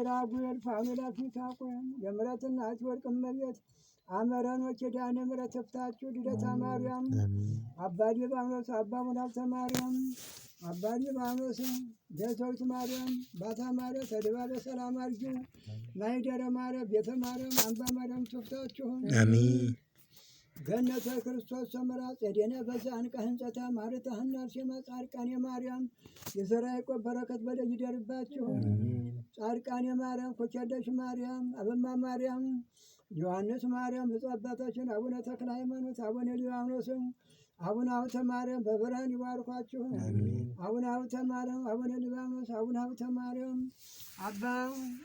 ራጉኤል ፋኑኤል አፍኒታቆን የምሕረት እናት ወርቅ እመቤት አመረኖ ኪዳነ ምሕረት ትፍታችሁ። ልደታ ማርያም አባ ሊባኖስ አባ ሀብተ ማርያም አባ ሊባኖስ ደሰዊት ማርያም ባታ ማርያም ተድባበ ሰላም አርጊው ማይደረ ማርያም ቤተ ማርያም አምባ ማርያም ትፍታችሁ። አሜን። ገነተ ክርስቶስ ሰምራ ጼዴነ በዛንቀ ህንጸታ ማርታህና አርሴማ ጻድቃኔ ማርያም የዘርዓ ያዕቆብ በረከት በደጅ ይደርባችሁ። ጻድቃኔ ማርያም ኮቸለሽ ማርያም አበማ ማርያም ዮሐንስ ማርያም ብፁዕ አባታችን አቡነ ተክለ ሃይማኖት አቡነ ሊባኖስም አቡነ ሀብተ ማርያም በብርሃን ይባርኳችሁ። አቡነ ሀብተ ማርያም አቡነ ሊባኖስ አቡነ ሀብተ ማርያም አባ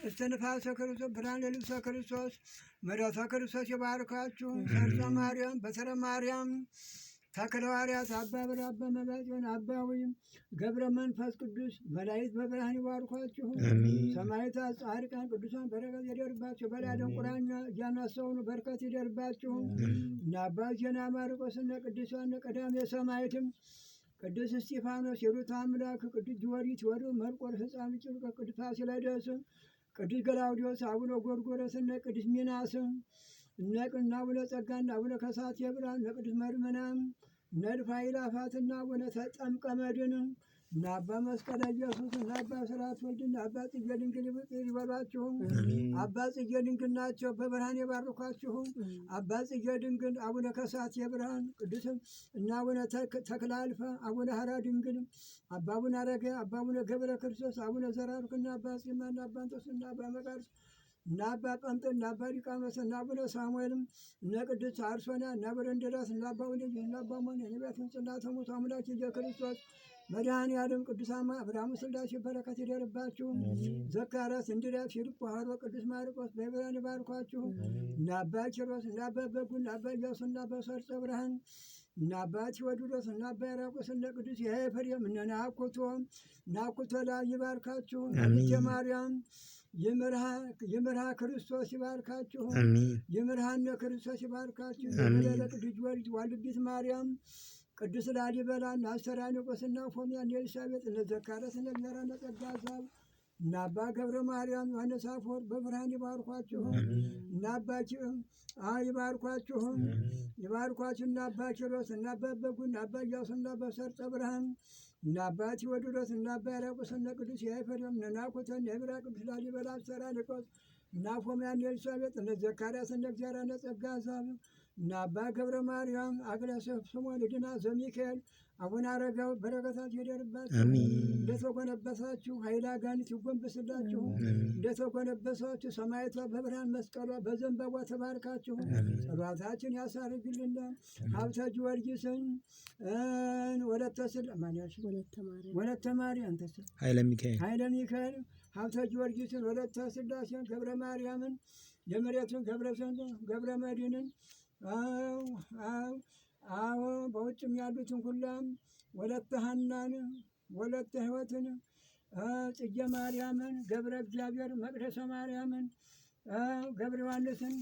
እስትንፋሰ ክርስቶስ ብርሃነ ልብሰ ክርስቶስ ምሕረተ ክርስቶስ ይባርካችሁ። ሰርፀ ማርያም በትረ ማርያም ተክለ ሐዋርያት አባ ብር አባ መባጽዮን አባ ወይም ገብረ መንፈስ ቅዱስ መላእክት በብርሃን ይባርኳችሁ። ሰማዕታት፣ ጻድቃን፣ ቅዱሳን በረከት ይደርባችሁ። በላደን ቁራኛ እያናሰውኑ በረከት ይደርባችሁ። እና አባ ዜና ማርቆስ እነ ቅዱሳን እነ ቀዳሜ ሰማዕትም ቅዱስ እስጢፋኖስ የሩት አምላክ ቅዱስ ጊዮርጊስ ቴዎድሮስ መርቆር ሕፃን ጭርቆ ቅዱስ ፋሲለደስ ቅዱስ ገላውዴዎስ አቡነ ጎርጎርዮስ እነ ቅዱስ ሚናስ እነ ቅና አቡነ ጸጋና አቡነ ከሳቴ ብርሃን እነ ቅዱስ መርመናም እነ እልፍ አእላፋትና አቡነ ተጠምቀ መድኅን እነ አባ መስቀለ ኢየሱስ እነ አባ ስርዓት ወልድ እነ አባ ጽጌ ድንግል ይበሏችሁ። አባ ጽጌ ድንግል ናቸው፣ በብርሃን የባርኳችሁ። አባ ጽጌ ድንግል አቡነ ከሳቴ ብርሃን ቅዱስም እና አቡነ ተክለ አልፋ አቡነ ሐራ ድንግል አባ አቡነ አረገ አባ አቡነ ገብረ ክርስቶስ አቡነ ዘራሩክና አባ ጺማ እና አባ እንጦስ እና አባ መቃርስ እና አባ ጳምጠ እና አባ ዲቃኖስ እና አቡነ ሳሙኤልም እነ ቅዱስ አርሶና እና አቡነ እንድርያስ እና አባ ወልደ እና አባ ሞን የነቢያትን ጽላተ ሙሴ አምላክ ኢየሱስ ክርስቶስ መድኃኔ ዓለም ቅዱሳን አብርሃሙ ሥላሴ በረከት ይደርባችሁ። ዘካርያስ፣ እንድርያስ፣ ፊልጶስ፣ ሐሮ ቅዱስ ማርቆስ በብርሃን ይባርኳችሁ። እና አባ ኪሮስ እና አባ በጉ እና አባ ኢያሱ እና አባ ሰርፀ ብርሃን እና አባ ቴዎድሮስ እና አባ ሕርያቆስ እነ ቅዱስ ኤፍሬም እነ ናኩቶ ናኩቶ ላይ ይባርካችሁ። እነ ማርያም ይምርሃ ክርስቶስ ይባርካችሁ። ይምርሃነ ክርስቶስ ይባርካችሁ። የመለለ ቅዱስ ጊዮርጊስ ዋልቢት ማርያም ቅዱስ ላሊበላ እና አስተራኒቆስ እና ፎሚያ እና ኤልሳቤጥ እነ ዘካርያስ እነ እግዚአብሔር እነ ጸጋ ዛብ እና አባ ገብረ ማርያም ዮሐንስ አፈወርቅ በብርሃን ይባርኳችሁ። እና አባ ይባርኳችሁ ይባርኳችሁ። እና አባ ኪሮስ እና አባ በጉ እና አባ ኢያሱ እና አባ ሰርፀ ብርሃን እና አባ ቴዎድሮስ እና አባ ሕርያቆስ እነ ቅዱስ ኤፍሬም እነ ናኩቶ እነ ኤብራ ቅዱስ ላሊበላ አስተራኒቆስ እና ፎሚያ እና ኤልሳቤጥ እነ ዘካርያስ እነ እግዚአብሔር እነ ጸጋ ዛብ እና አባ ገብረ ማርያም አግለ ስምዖን ድና ዘሚካኤል አቡነ አረጋዊ በረከታችሁ ይደርባችሁ። እንደተጎነበሳችሁ ኃይለ አጋንንት ይጎንበስላችሁ። እንደተጎነበሳችሁ ሰማዕቷ በብርሃን መስቀሏ በዘንባቧ ተባርካችሁ ጸሎታችን ያሳርግልና። ሀብተ ጊዮርጊስን ወለተ ወለተ ማርያም ኃይለ ሚካኤል ኃይለ ሚካኤል ሀብተ ጊዮርጊስን ወለተ ሥላሴን ገብረ ማርያምን የመሬቱን ገብረ መድኅንን አዎ በውጭም ያሉትን ሁላም ወለተ ሐናን ወለተ ሕይወትን ጽጌ ማርያምን ገብረ እግዚአብሔር መቅደሰ ማርያምን ገብረ ዮሐንስን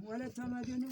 ወለተ መድኅን።